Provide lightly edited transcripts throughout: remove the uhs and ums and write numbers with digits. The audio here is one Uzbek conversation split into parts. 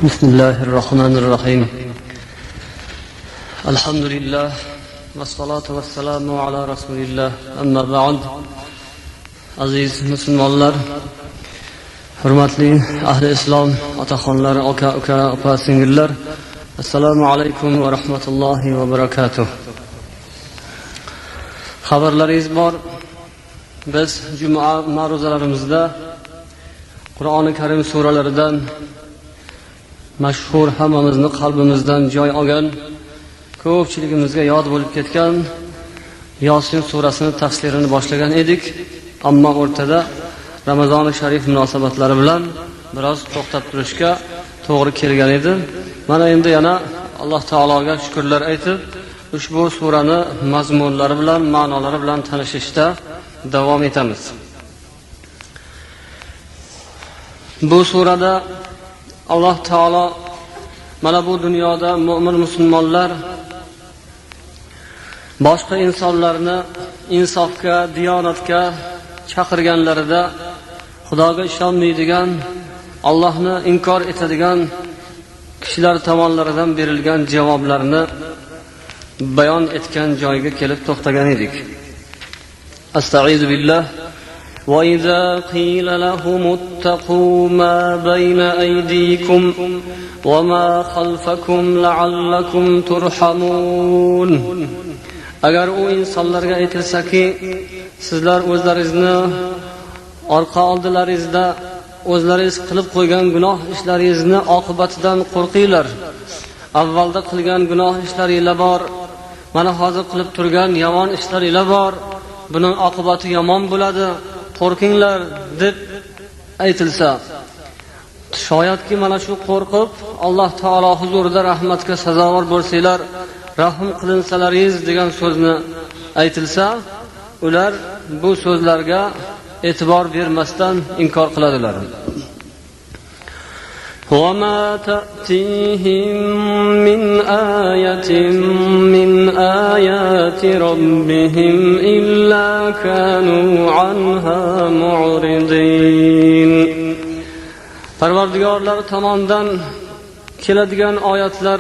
بسم الله الرحمن الرحيم. الحمد لله والصلاة والسلام على رسول الله. أما بعد. Aziz musulmonlar, hurmatli ahli islom, otaxonlar, aka uka, opa singillar, assalomu alaykum va rahmatullohi va barakatuh. Xabarlaringiz bor, biz juma ma'ruzalarimizda Qur'oni Karim suralaridan mashhur, hammamizni qalbimizdan joy olgan, ko'pchiligimizga yod bo'lib ketgan Yosin surasini tafsirini boshlagan edik. Ammo o'rtada Ramazoni sharif munosabatlari bilan biroz to'xtab turishga to'g'ri kelgan edi. Mana endi yana Alloh taologa shukrlar aytib, ushbu surani mazmunlari bilan, ma'nolari bilan tanishishda davom etamiz. Bu surada Alloh taolo mana bu dunyoda mo'min musulmonlar boshqa insonlarni insofga, diyonatga chaqirganlarida Xudoga ishonmaydigan, Allohni inkor etadigan kishilar tomonlaridan berilgan javoblarni bayon etgan joyga kelib to'xtagan edik. Astaizu billah. وإذا قيل لهم اتقوا ما بين أيديكم وما خلفكم لعلكم ترحمون. Agar u insonlarga aytilsaki, sizlar o'zlaringizni orqa oldilaringizda o'zlaringiz qilib qo'ygan gunoh ishlaringizni oqibatidan qo'rqinglar. Avvalda qilgan gunoh ishlaringlar bor, mana hozir qilib turgan yomon ishlaringlar bor, buning oqibati yomon bo'ladi, qo'rqinglar deb aytilsa, shoyatki mana shu qo'rqib Alloh taolo huzurida rahmatga sazovor bo'lsanglar, rahm qilinsalaringiz degan so'zni aytilsa, ular bu so'zlarga e'tibor bermasdan inkor qiladilar. وما تأتيهم من آية من آيات ربهم إلا كانوا عنها معرضين. Parvardigorlar tomonidan keladigan oyatlar,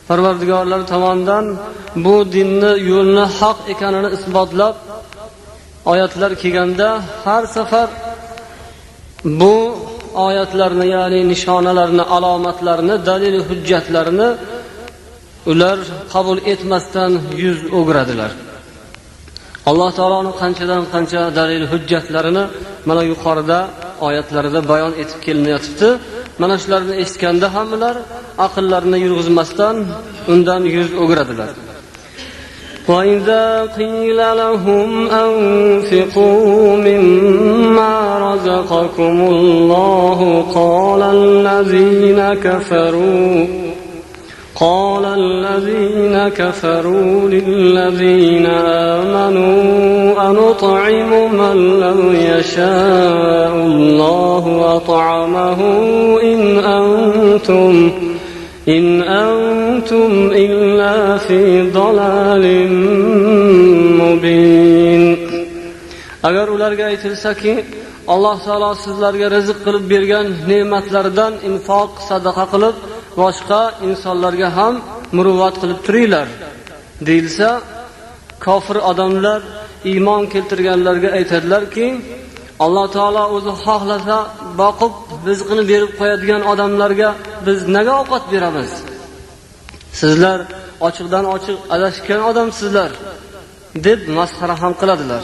Parvardigorlar tomonidan bu dinni, yo'lni haq ekanini isbotlab oyatlar kelganda, har safar bu oyatlarni, ya'ni nishonalarni, alomatlarni, dalil hujjatlarni ular qabul etmasdan yuz o'giradilar. Alloh taoloni qanchadan qancha dalil hujjatlarini mana yuqorida oyatlarida bayon etib kelinayotibdi. Mana shularni eshitganda ham ular aqllarini yurg'izmasdan undan yuz o'giradilar. وإذا قيل لهم أنفقوا مما رزقكم الله قال الذين كفروا للذين آمنوا أنطعم من لو يشاء الله أطعمه إن أنتم إلا في ضلال مبين. Agar ularga aytilsaki, Alloh taolo sizlarga rizq qilib bergan ne'matlardan infoq, sadaqa qilib, boshqa insonlarga ham muruvvat qilib turinglar deyilsa, kofir odamlar iymon keltirganlarga aytadilarki, Alloh taolo o'zi xohlasa boqib rizqini berib qo'yadigan odamlarga biz nega ovqat beramiz? Sizlar ochiqdan ochiq adashgan odamsizlar deb masxara ham qiladilar.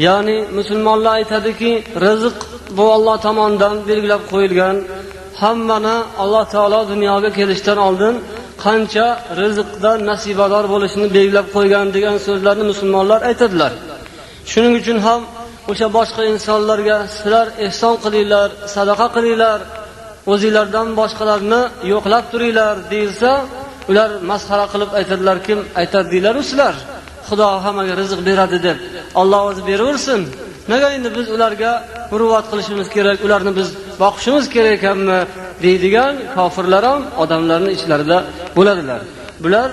Ya'ni musulmonlar aytadiki, rizq bu Alloh tomonidan belgilab qo'yilgan. Hammani Alloh taolo dunyoga kelishdan oldin qancha rizqdan nasibador bo'lishini belgilab qo'ygan degan so'zlarni musulmonlar aytadilar. Shuning uchun ham o'sha boshqa insonlarga sizlar ehson qilinglar, sadaqa qilinglar, o'zinglardan boshqalarni yo'qlab turinglar deyilsa, ular masxara qilib aytadilar, kim aytadi deylar-u sizlar, Xudo hammaga rizq beradi deb. Alloh o'zi beraversin. Nega endi biz ularga muruvvat qilishimiz kerak, ularni biz boqishimiz kerak ekanmi deydigan kofirlar ham odamlarning ichlarida bo'ladilar. Bular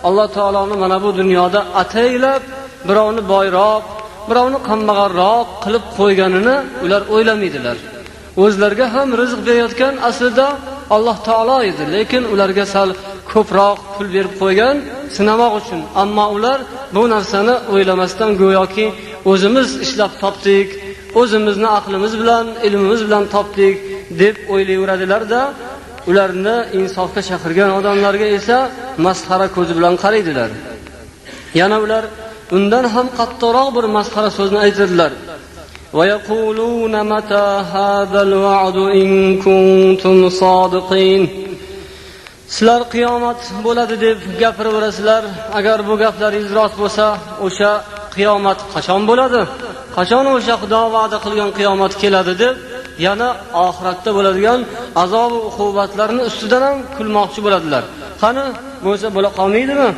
Alloh taoloni mana bu dunyoda ataylab birovni boyroq, birovni kambag'alroq qilib qo'yganini ular o'ylamaydilar. O'zlariga ham rizq berayotgan aslida Alloh taolo edi, lekin ularga sal ko'proq pul berib qo'ygan sinamoq uchun. Ammo ular bu narsani o'ylamasdan go'yoki o'zimiz ishlab topdik, o'zimizni aqlimiz bilan, ilmimiz bilan topdik deb o'ylayveradilar-da, ularni insofga chaqirgan odamlarga esa masxara ko'zi bilan qaraydilar. Yana ular undan ham qattiqroq bir masxara so'zni aytadilar. Va yaquluna mata hadal va'du in kuntum sodiqin. Sizlar qiyomat bo'ladi deb gapiraverasizlar. Agar bu gaplaringiz rost bo'lsa, o'sha qiyomat qachon bo'ladi? Qachon o'sha Xudo va'da qilgan qiyomat keladi deb yana oxiratda bo'ladigan azob va uqubatlarni ustidan ham kulmoqchi bo'ladilar. Qani bo'lsa bo'la qolmaydimi?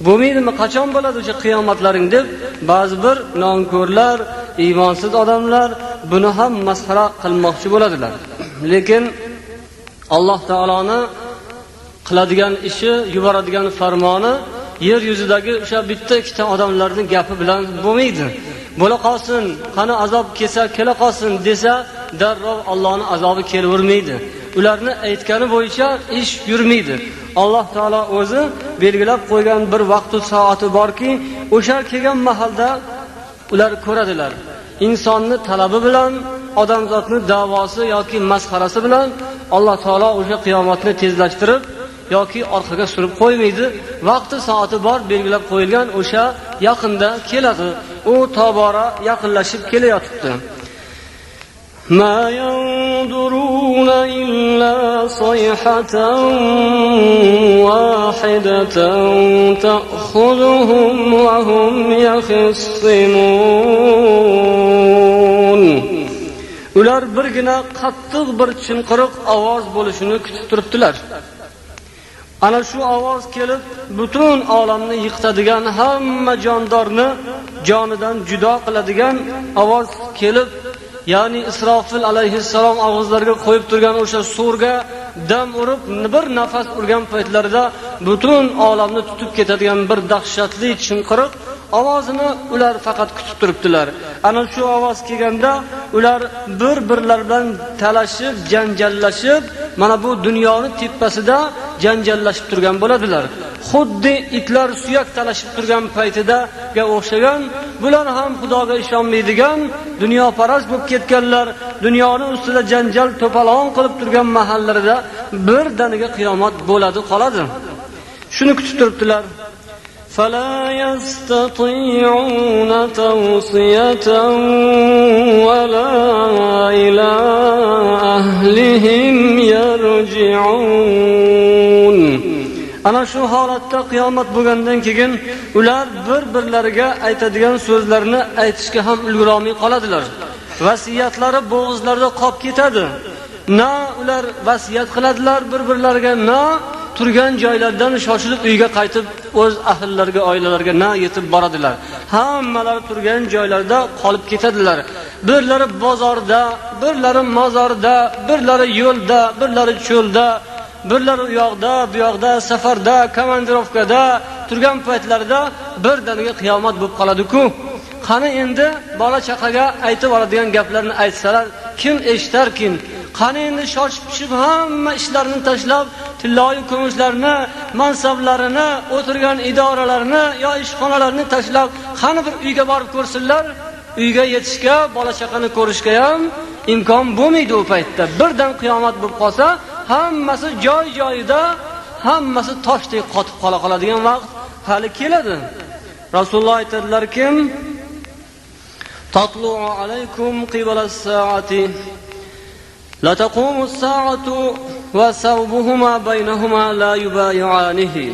Bo'lmaydimi? Qachon bo'ladi o'sha qiyomatlaring deb ba'zi bir nonko'rlar, iymonsiz odamlar buni ham masxara qilmoqchi bo'ladilar. Lekin Alloh taoloni qiladigan ishi, yuboradigan farmoni yer yuzidagi o'sha bitta ikkita odamlarning gapi bilan bo'lmaydi. Bo'la qolsin, qani azob kelsa kela qolsin desa, darrov Allohning azobi kelavermaydi. Ularni aytgani bo'yicha ish yurmaydi. Alloh taolo o'zi belgilab qo'ygan bir vaqtu soati borki, o'sha kelgan mahalda ular ko'radilar. Insonni talabi bilan, odamzodni da'vosi yoki masxarasi bilan Alloh taolo o'sha qiyomatni tezlashtirib yoki orqaga surib qo'ymaydi. Vaqti soati bor belgilab qo'yilgan, o'sha yaqinda keladi. U tobora yaqinlashib kelayotibdi. Ma yanzuruna illa sayhatan wahidatan ta'khuzuhum wa hum yakhsimun. Ular birgina qattiq bir chinqiriq ovoz bo'lishini kutib turibdilar. Ana shu ovoz kelib butun olamni yiqitadigan, hamma jondorni jonidan judo qiladigan ovoz kelib, ya'ni Isrofil alayhissalom og'izlariga qo'yib turgan o'sha surga dam urib, bir nafas urgan paytlarida butun olamni tutib ketadigan bir dahshatli chinqiriq ovozini ular faqat kutib turibdilar. Ana shu ovoz kelganda ular bir-birlari bilan talashib, janjallashib, mana bu dunyoni tepasida janjallashib turgan bo'ladilar. Xuddi itlar suyak talashib turgan paytidaga o'xshagan, bular ham Xudoga ishonmaydigan, dunyoparast bo'lib ketganlar, dunyoni ustida janjal to'polon qilib turgan mahallarida birdaniga qiyomat bo'ladi qoladi. Shuni kutib turibdilar. فلا يستطيعون توصية ولا إلى أهلهم يرجعون. Ana shu holatda qiyomat bo'lgandan keyin ular bir-birlariga aytadigan so'zlarni aytishga ham ulgura olmay qoladilar. Vasiyatlari bo'g'izlarida qolib ketadi. Na ular vasiyat qiladilar bir-birlariga, na turgan joylaridan shoshilib uyga qaytib o'z ahllariga, oilalariga na yetib boradilar. Hammalari turgan joylarida qolib ketadilar. Birlari bozorda, birlari mozorda, birlari yo'lda, birlari cho'lda, birlari u yoqda, bu yoqda, safarda, komandirovkada turgan paytlarida birdaniga qiyomat bo'lib qoladi-ku. Qani endi bola chaqaga aytib oladigan gaplarni aytsalar, kim eshitarkin? Qani endi shoshib pishib hamma ishlarini tashlab, tilloyu kumushlarni, mansablarini, o'tirgan idoralarini yo ishxonalarini tashlab, qani bir uyga borib ko'rsinlar, uyga yetishga, bola chaqani ko'rishga ham imkon bo'lmaydi u paytda. Birdan qiyomat bo'lib qolsa, hammasi joy-joyida, hammasi toshdek qotib qola qoladigan vaqt hali keladi. Rasululloh aytadilarki, tatlu'u alaykum qibala as-sa'ati la taqumu as-sa'atu va sawbuhuma baynahuma la yubay'anihi.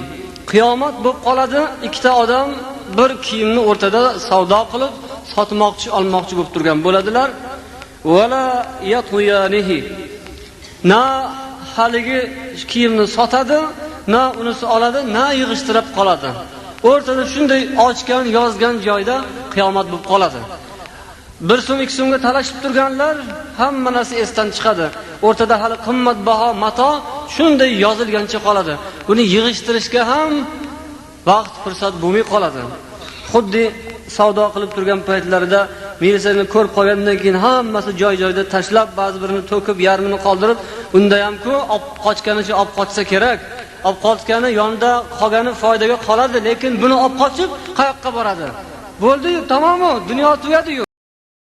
Qiyomat bo'lib qoladi, ikkita odam bir kiyimni o'rtada savdo qilib, sotmoqchi, olmoqchi bo'lib turgan bo'ladilar. Va la yatuyanihi. Na haligi kiyimni sotadi, na unisi oladi, na yig'ishtirib qoladi. O'rtada shunday ochgan, yozgan joyda qiyomat bo'lib qoladi. Bir so'm, ikki so'mga talashib turganlar hamma narsa esdan chiqadi. O'rtada hali qimmatbaho mato shunday yozilgancha qoladi. Buni yig'ishtirishga ham vaqt, fursat bo'lmay qoladi. Xuddi savdo qilib turgan paytlarida Militsionerni ko'rib qolgandan keyin hammasi joy-joyida tashlab, ba'zi birini to'kib, yarmini qoldirib, unda ham-ku olib qochganicha olib qochsa kerak. Olib qochgani yonida qolgani foydaga qoladi, lekin buni olib qochib qayoqqa boradi? Bo'ldi-yu, tamomi, dunyo tugadi-yu.